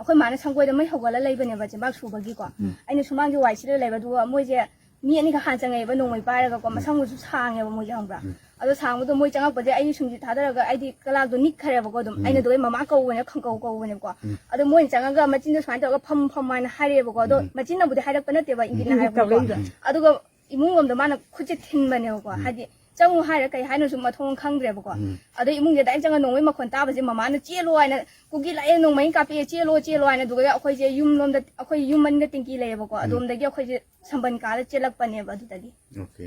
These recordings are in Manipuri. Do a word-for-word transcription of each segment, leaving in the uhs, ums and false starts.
ꯑꯩꯈꯣꯏ ꯃꯥꯅ ꯁꯪꯒꯣꯏꯗ ꯃꯩ ꯍꯧꯒꯠꯂ ꯂꯩꯕꯅꯦꯕ, ꯆꯦꯕꯥꯛ ꯁꯨꯕꯒꯤꯀꯣ꯫ ꯑꯩꯅ ꯁꯨꯃꯥꯡꯒꯤ ꯋꯥꯏ ꯁꯤꯠꯂ ꯂꯩꯕ, ꯑꯗꯨꯒ ꯃꯣꯏꯁꯦ ꯃꯤ ꯑꯅꯤꯈꯛ ꯍꯥꯟꯅ ꯆꯪꯉꯛꯑꯦꯕ, ꯅꯣꯡꯃꯩ ꯄꯥꯏꯔꯒꯀꯣ꯫ ꯃꯁꯝꯒꯁꯨ ꯁꯥꯡꯉꯦꯕ ꯃꯣꯏꯁꯦ, ꯈꯪꯕ꯭ꯔꯥ? ꯑꯗꯣ ꯁꯥꯡꯕꯗꯣ ꯃꯣꯏ ꯆꯪꯉꯛꯄꯁꯦ ꯑꯩ ꯁꯨꯝꯁꯤ ꯊꯥꯗꯔꯒ ꯑꯩꯗꯤ ꯀꯂꯥꯛꯇꯣ ꯅꯤꯛꯈ꯭ꯔꯦꯕꯀꯣ꯫ ꯑꯗꯨꯝ ꯑꯩꯅ ꯑꯗꯨꯒ ꯃꯃꯥ ꯀꯧꯕꯅꯦ, ꯈꯪꯀꯧ ꯀꯧꯕꯅꯦꯀꯣ꯫ ꯑꯗꯣ ꯃꯣꯏꯅ ꯆꯪꯉꯒ ꯃꯆꯤꯟꯗꯣ ꯁꯨꯃꯥꯏꯅ ꯇꯧꯔꯒ "ꯐꯝ, ꯐꯝ" ꯍꯥꯏꯅ ꯍꯥꯏꯔꯛꯑꯦꯕꯀꯣ꯫ ꯑꯗꯣ ꯃꯆꯤꯟꯅꯕꯨꯗꯤ ꯍꯥꯏꯔꯛꯄ ꯅꯠꯇꯦꯕ, ꯏꯪꯒꯤꯠꯅ ꯍꯥꯏꯔꯛꯄꯀꯣ꯫ ꯑꯗꯨꯒ ꯏꯃꯨꯡ ꯂꯣꯝꯗ ꯃꯥꯅ ꯈꯨꯠꯁꯦ ꯊꯤꯟꯕꯅꯦꯕꯀꯣ꯫ ꯍꯥꯏꯗꯤ ꯆꯪꯉꯨ ꯍꯥꯏꯔ ꯀꯩ ꯍꯥꯏꯅꯣꯁꯨ ꯃꯊꯣꯡ ꯈꯪꯗ꯭ꯔꯦꯕꯀꯣ꯫ ꯑꯗꯣ ꯏꯃꯨꯡꯁꯦ ꯗꯥꯏꯔꯦꯛ ꯆꯪꯉ ꯅꯣꯡꯃꯩ ꯃꯈꯣꯟ ꯇꯥꯕꯁꯦ ꯃꯃꯥꯅ "ꯆꯦꯜꯂꯣ" ꯍꯥꯏꯅ, "ꯀꯨꯀꯤ ꯂꯥꯛꯑꯦ, ꯅꯣꯡꯃꯩ ꯀꯥꯞꯄꯛꯑꯦ, ꯆꯦꯜꯂꯣ, ꯆꯦꯜꯂꯣ" ꯍꯥꯏꯅ꯫ ꯑꯗꯨꯒ ꯑꯩꯈꯣꯏꯁꯦ ꯌꯨꯝ ꯂꯣꯝꯗ, ꯑꯩꯈꯣꯏ ꯌꯨꯝ ꯃꯅꯤꯡꯗ ꯇꯦꯡꯀꯤ ꯂꯩꯌꯦꯕꯀꯣ, ꯑꯗꯣꯝꯗꯒꯤ ꯑꯩꯈꯣꯏꯁꯦ ꯁꯝꯕꯟ ꯀꯥꯜꯂ ꯆꯦꯜꯂꯛꯄꯅꯦꯕ ꯑꯗꯨꯗꯒꯤ꯫ ꯑꯣꯀꯦ꯫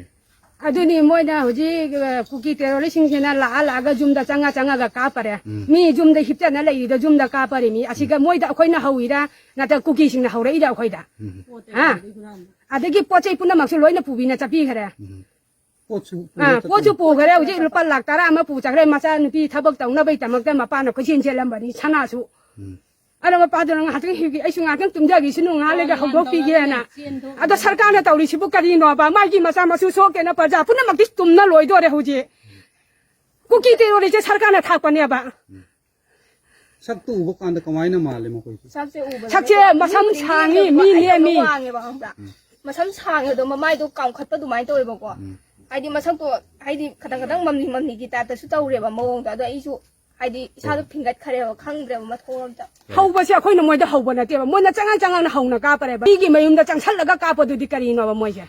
ꯑꯗꯨꯅꯤ ꯃꯣꯏꯅ ꯍꯧꯖꯤꯛ ꯑ, ꯀꯨꯀꯤ ꯇꯦꯔꯣꯔꯤꯁꯁꯤꯡꯁꯤꯅ ꯂꯥꯛꯑ ꯂꯥꯛꯑꯒ ꯌꯨꯝꯗ ꯆꯪꯉ ꯆꯪꯉꯒ ꯀꯥꯞꯄꯔꯦ꯫ ꯃꯤ ꯌꯨꯝꯗ ꯍꯤꯞꯆꯅ ꯂꯩꯔꯤꯗꯣ ꯌꯨꯝꯗ ꯀꯥꯞꯄꯔꯤ꯫ ꯃꯤ ꯑꯁꯤꯒ ꯃꯣꯏꯗ ꯑꯩꯈꯣꯏꯅ ꯍꯧꯔꯤꯔꯥ, ꯅꯠꯇ꯭ꯔꯒ ꯀꯨꯀꯤꯁꯤꯡꯅ ꯍꯧꯔꯛꯏꯔꯥ ꯑꯩꯈꯣꯏꯗ? ꯍꯥ? ꯑꯗꯒꯤ ꯄꯣꯠ ꯆꯩ ꯄꯨꯝꯅꯃꯛꯁꯨ ꯂꯣꯏꯅ ꯄꯨꯕꯤꯅ ꯆꯠꯄꯤꯈ꯭ꯔꯦ꯫ ꯄꯣꯠꯁꯨ ꯑꯥ, ꯄꯣꯠꯁꯨ ꯄꯨꯈꯔꯦ꯫ ꯍꯧꯖꯤꯛ ꯂꯨꯄꯥ ꯂꯥꯛ ꯇꯔꯥ ꯑꯃ ꯄꯨ ꯆꯠꯈ꯭ꯔꯦ꯫ ꯃꯆꯥ ꯅꯨꯄꯤ ꯊꯕꯛ ꯇꯧꯅꯕꯒꯤꯗꯃꯛꯇ ꯃꯄꯥꯅ ꯀꯣꯏꯆꯦꯟ ꯆꯦꯜꯂꯝꯕꯅꯤ, ꯁꯅꯥꯁꯨ꯫ ꯑꯗꯣ ꯃꯄꯥꯗꯨꯅ ꯉꯥꯏꯍꯥꯛꯇꯪ ꯍꯤꯞꯒꯦ, ꯑꯩꯁꯨ ꯉꯥꯏꯍꯥꯛꯇꯪ ꯇꯨꯝꯖꯈꯤꯁꯅꯨ, ꯉꯥꯏꯍꯥꯛ ꯂꯩꯒ ꯍꯧꯗꯣꯛꯄꯤꯒꯦꯅ꯫ ꯑꯗꯣ ꯁꯔꯀꯥꯔꯅ ꯇꯧꯔꯤꯁꯤꯕꯨ ꯀꯔꯤꯅꯣꯕ? ꯃꯥꯒꯤ ꯃꯆꯥ ꯃꯁꯨ ꯁꯣꯛꯀꯦꯅ ꯄ꯭ꯔꯖꯥ ꯄꯨꯝꯅꯃꯛꯇꯤ ꯇꯨꯝꯅ ꯂꯣꯏꯗꯣꯔꯦ ꯍꯧꯖꯤꯛ꯫ ꯀꯨꯀꯤ ꯇꯦꯔꯣꯔꯤꯁꯦ ꯁꯔꯀꯥꯔꯅ ꯊꯥꯛꯄꯅꯦꯕ꯫ ꯁꯛꯇꯨ ꯎꯕ ꯀꯥꯟꯗ ꯀꯃꯥꯏꯅ ꯃꯥꯜꯂꯦ ꯃꯈꯣꯏꯁꯦ? ꯁꯛꯁꯦ ꯎꯕꯗ ꯁꯛꯁꯦ ꯃꯁꯝ ꯁꯥꯡꯉꯤ, ꯃꯤ ꯅꯦꯝꯃꯤ꯫ ꯋꯥꯡꯉꯦꯕ, ꯈꯪꯕ꯭ꯔꯥ? ꯃꯁꯝ ꯁꯥꯡꯉꯦ ꯑꯗꯣ ꯃꯃꯥꯏꯗꯣ ꯀꯥꯝꯈꯠꯄ ꯑꯗꯨꯃꯥꯏꯅ ꯇꯧꯋꯦꯕꯀꯣ꯫ ꯍꯥꯏꯗꯤ ꯃꯁꯛꯇꯣ ꯍꯥꯏꯗꯤ ꯈꯇꯪ ꯈꯇꯪ ꯃꯝꯂꯤ ꯃꯝꯂꯤꯒꯤ ꯇꯥꯏꯞꯇꯁꯨ ꯇꯧꯔꯦꯕ ꯃꯑꯣꯡꯗꯣ꯫ ꯑꯗꯣ ꯑꯩꯁꯨ ꯍꯥꯏꯗꯤ ꯏꯁꯥꯗꯣ ꯐꯤꯡꯒꯠꯈꯔꯦꯕ, ꯈꯪꯗ꯭ꯔꯦꯕ ꯃꯊꯣꯡ ꯑꯝꯇ꯫ ꯍꯧꯕꯁꯦ ꯑꯩꯈꯣꯏꯅ ꯃꯣꯏꯗ ꯍꯧꯕ ꯅꯠꯇꯦꯕ, ꯃꯣꯏꯅ ꯆꯪꯉꯛ ꯆꯪꯉꯛꯅ ꯍꯧꯅ ꯀꯥꯞꯄꯔꯦꯕ꯫ ꯃꯤꯒꯤ ꯃꯌꯨꯝꯗ ꯆꯪꯁꯜꯂꯒ ꯀꯥꯞꯄꯗꯨꯗꯤ ꯀꯔꯤꯅꯣꯕ ꯃꯣꯏꯁꯦ?